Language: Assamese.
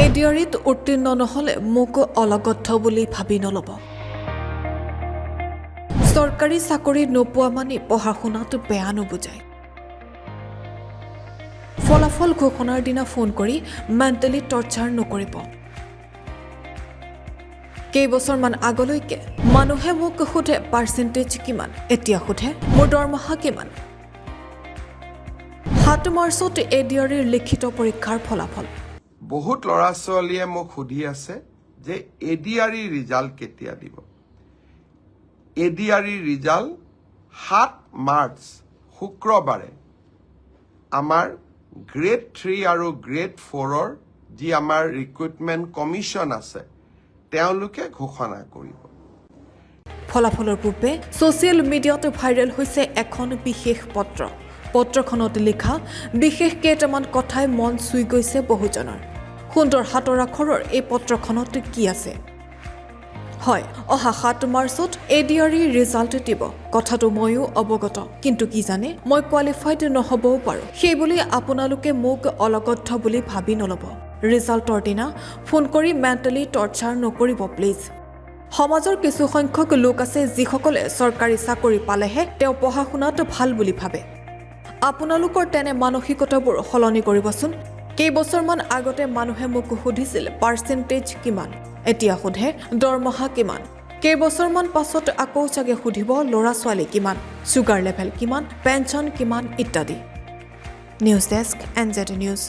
এডিআৰিত উত্তীৰ্ণ নহ'লে মোক অলগদ্ধ বুলি ভাবি নল'ব। চৰকাৰী চাকৰি নোপোৱা মানে পঢ়া শুনাত বেয়া নুবুজায়। ফলাফল ঘোষণাৰ দিনা ফোন কৰি মেণ্টেলি টৰ্চাৰ নকৰিব। কেইবছৰমান আগলৈকে মানুহে মোক সোধে পাৰ্চেণ্টেজ কিমান, এতিয়া সোধে মোৰ দৰমহা কিমান। 7 মাৰ্চত এডিআৰিৰ লিখিত পৰীক্ষাৰ ফলাফল। বহুত ল'ৰা ছোৱালীয়ে মোক সুধি আছে যে এডিআৰই ৰিজাল্ট কেতিয়া দিব। এডিআৰই ৰিজাল্ট 7 মাৰ্চ শুক্ৰবাৰে আমাৰ গ্ৰেড 3 আৰু গ্ৰেড 4ৰ যি আমাৰ ৰিক্ৰুটমেণ্ট কমিশ্যন আছে, তেওঁলোকে ঘোষণা কৰিব। ফলাফলৰ পূৰ্বে ছ'চিয়েল মিডিয়াত ভাইৰেল হৈছে এখন বিশেষ পত্ৰ। পত্ৰখনত লিখা বিশেষ কেইটামান কথাই মন চুই গৈছে বহুজনৰ। সুন্দৰ হাতৰ আখৰৰ এই পত্ৰখনত কি আছে? হয়, অহা 7 মাৰ্চত এডিআৰই ৰিজাল্ট দিব, কথাটো ময়ো অৱগত। কিন্তু কি জানে, মই কোৱালিফাইড নহ'বও পাৰোঁ। সেইবুলি আপোনালোকে মোক অলগদ্ধ বুলি ভাবি নল'ব। ৰিজাল্টৰ দিনা ফোন কৰি মেণ্টেলি টৰ্চাৰ নকৰিব প্লিজ। সমাজৰ কিছুসংখ্যক লোক আছে, যিসকলে চৰকাৰী চাকৰি পালেহে তেওঁ পঢ়া শুনাত ভাল বুলি ভাবে। আপোনালোকৰ তেনে মানসিকতাবোৰ সলনি কৰিবচোন। কেইবছৰমান আগতে মানুহে মোক সুধিছিল পাৰ্চেণ্টেজ কিমান, এতিয়া সোধে দৰমহা কিমান। কেইবছৰমান পাছত আকৌ চাগে সুধিব ল'ৰা ছোৱালী কিমান, চুগাৰ লেভেল কিমান, পেঞ্চন কিমান ইত্যাদি। News desk, NZ news.